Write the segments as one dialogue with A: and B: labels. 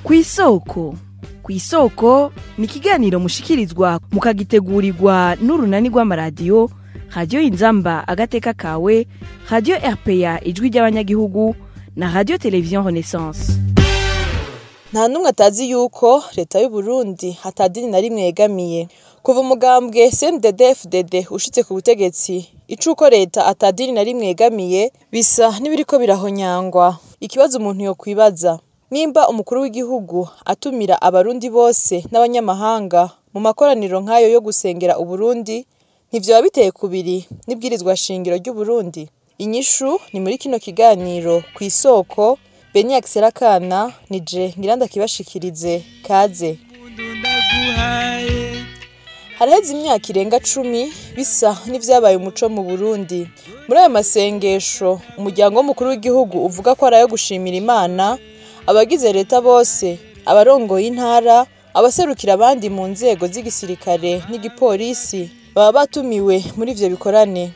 A: Kw'isoko. Kw'isoko ni ikiganiro mushikirizwa mukagitegurirwa n'urunani rw'amaradiyo Radio Inzamba Agateka Kawe, Radio RPA Ijwi ry'Abanyagihugu na Radio Télévision Renaissance.
B: Nta numwe atazi yuko leta y'u Burundi atadini na rimwe yegamiye. Kuva umugambwe CNDD-FDD ushitse ku butegetsi, icuko leta atadini na rimwe yegamiye bisa n'ibiriko birahonyangwa. Ikibazo umuntu yokwibaza, nimba umukuru w'igihugu atumira abarundi bose n'abanyamahanga mu makoraniro nk'ayo yo gusengera Uburundi, ntivyoba biteye kubiri n'ibwirizwa shingiro ry'u Burundi? Inyishu ni muri kino kiganiro Kw'isoko. Beni Akana nije ngira ndakibashikirize, kaze. Haraheze imyaka irenga 10 bisa n'ivyabaye umuco mu Burundi. Muri ayo masengesho umuryango w'umukuru w'igihugu uvuga ko arayo gushimira Imana, abagize leta bose, abarongoye intara, abaserukira abandi mu nzego z'igisirikare n'igipolisi baba batumiwe muri ivyo bikorane.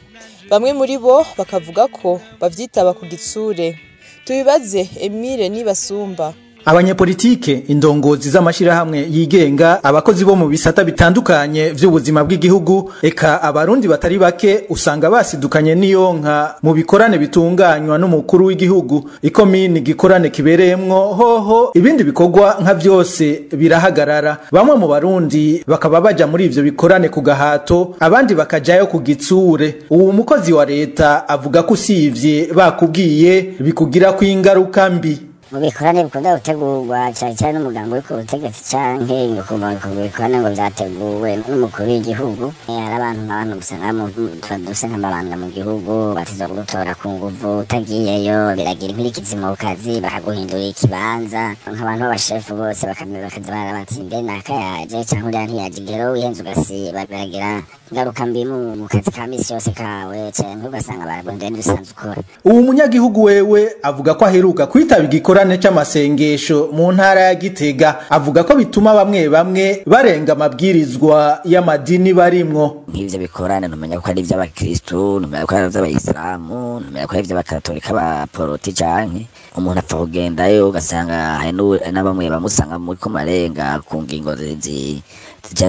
B: Bamwe muri bo bakavuga ko bavyitaba ku gitsure. Tubibaze Emile Nibasumba.
C: Abanyepolitike, indongozi z'amashirahamwe yigenga, abakozi bo mu bisata bitandukanye vy'ubuzima bw'igihugu, eka abarundi batari bake usanga basidukanye n'iyonka mu bikorane bitunganywa n'umukuru w'igihugu. Ikomini gikorane kibereyemwo hoho ibindi bikorwa nka vyose birahagarara. Bamwe mu barundi bakaba baja muri ivyo bikorane ku gahato, abandi bakajayo ku gitsure. Uwo mukozi wa leta avuga ko usivye bakubwiye bikugira kwingaruka mbi.
D: Mu bikorane bikunda gutegurwa cane cane n'umugambi uri ku butegetsi canke ngo ku bikorane ngo vyateguwe n'umukuru w'igihugu, hari abantu nk'abantu usanga dufise nk'amabanga mu gihugu bateza kugutora ku nguvu, utagiyeyo biragira inkurikizi mu kazi, bakaguhindurira ikibanza. Nk'abantu b'abashefu bose bakaza barabati mbe naka yaje canke uriya ntiyaje, igihe rero wihenze ugasiba biragira ingaruka mbi mu kazi ka misi yose kawe, canke ugasanga baraguhinduye n'ibisanzwe ukora.
C: Uwo munyagihugu wewe avuga ko aheruka kwitaba igikorane c'amasengesho mu ntara ya Gitega, avuga ko bituma bamwe bamwe barenga amabwirizwa y'amadini barimwo.
D: Nk'ivyo bikorane ntumenya ko ari ivy'abakristu, ntumenya ko ari ivy'abayisilamu, ntumenya ko ari ivy'abakatolika, abaporoti, canke umuntu apfa kugendayo ugasanga hari na bamwe bamusanga muriko murarenga ku ngingo zijanye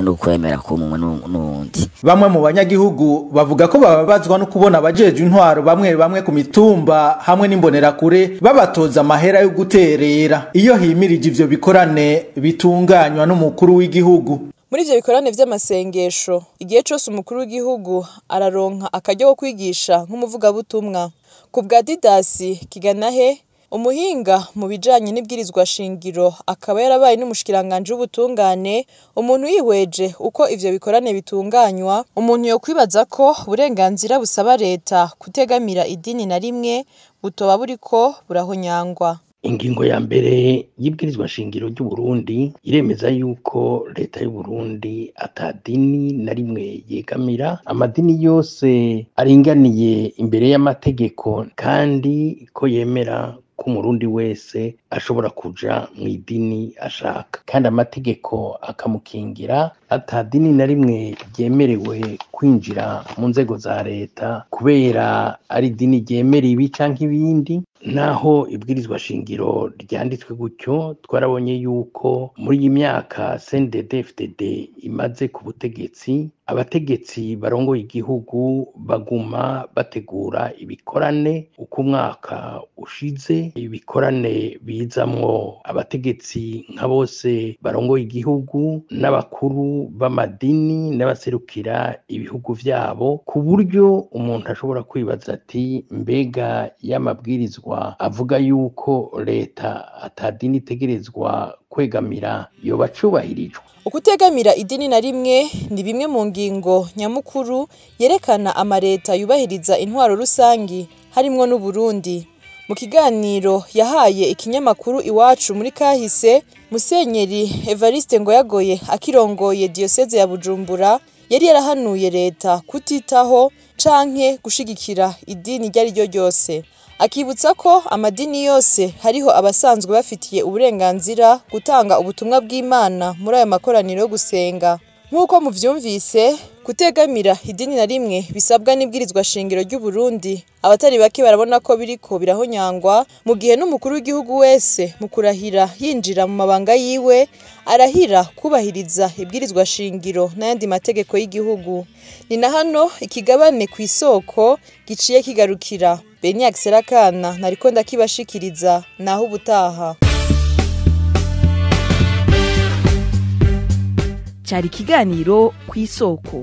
D: n'ukwemera k'umwe n'uwundi.
C: Bamwe mu banyagihugu bavuga ko bababazwa no kubona abajejwe intwaro bamwe bamwe ku mitumba hamwe n'imbonerakure babatoza amahera yo guterera iyo himirije ivyo bikorane bitunganywa n'umukuru w'igihugu.
B: Muri ivyo bikorane vy'amasengesho, igihe cose umukuru w'igihugu araronka akaryo ko kwigisha nk'umuvugabutumwa. Ku bwa Didasi Kiganahe, umuhinga mu bijanye n'ibwirizwa shingiro akaba yarabaye n'umushikiranganje w'ubutungane, umuntu yihweje uko ivyo bikorane bitunganywa, umuntu yokwibaza ko uburenganzira busaba leta kutegamira idini na rimwe butoba buriko burahonyangwa.
E: Ingingo ya mbere y'ibwirizwa shingiro ry'u Burundi iremeza yuko leta y'u Burundi atadini na rimwe yegamira, amadini yose aringaniye imbere y'amategeko, kandi ko yemera ko umurundi wese ashobora kuja mu idini ashaka, kandi amategeko akamukingira. Atadini na rimwe ryemerewe kwinjira mu nzego za leta kubera ari idini ryemera ibi canke ibindi. Naho ibwirizwa shingiro ryanditswe gutyo, twarabonye yuko muri iyi myaka CNDD-FDD imaze ku butegetsi, abategetsi barongoye igihugu baguma bategura ibikorane uko umwaka ushize, ibikorane bizamwo abategetsi nka bose barongoye igihugu n'abakuru b'amadini n'abaserukira ibihugu vyabo, ku buryo umuntu ashobora kwibaza ati mbega y'amabwirizwa avuga yuko leta atadini itegerezwa kwegamira yoba cubahirijwe.
B: Ukutegamira idini na rimwe ni bimwe mu ngingo nyamukuru yerekana amareta yubahiriza intwaro rusangi harimwo n'u Burundi. Mu kiganiro yahaye ikinyamakuru Iwacu muri kahise, Musenyeri Evariste Ngoyagoye akirongoye diyoseze ya Bujumbura yari yarahanuye leta kutitaho canke gushigikira idini iryo ari ryo ryose, akibutsa ko amadini yose hariho abasanzwe bafitiye uburenganzira gutanga ubutumwa bw'Imana muri ayo makoraniro yo gusenga. Nk'uko muvyumvise, kutegamira idini na rimwe bisabwa n'ibwirizwa shingiro ry'u Burundi, abatari bake barabona ko biriko birahonyangwa, mu gihe n'umukuru w'igihugu wese mu kurahira yinjira mu mabanga yiwe arahira kubahiriza ibwirizwa shingiro n'ayandi mategeko y'igihugu. Ni na hano ikigabane ku isoko giciye kigarukira. Beni Akana nariko ndakibashikiriza, naho ubutaha.
A: Cyari ikiganiro ku isoko.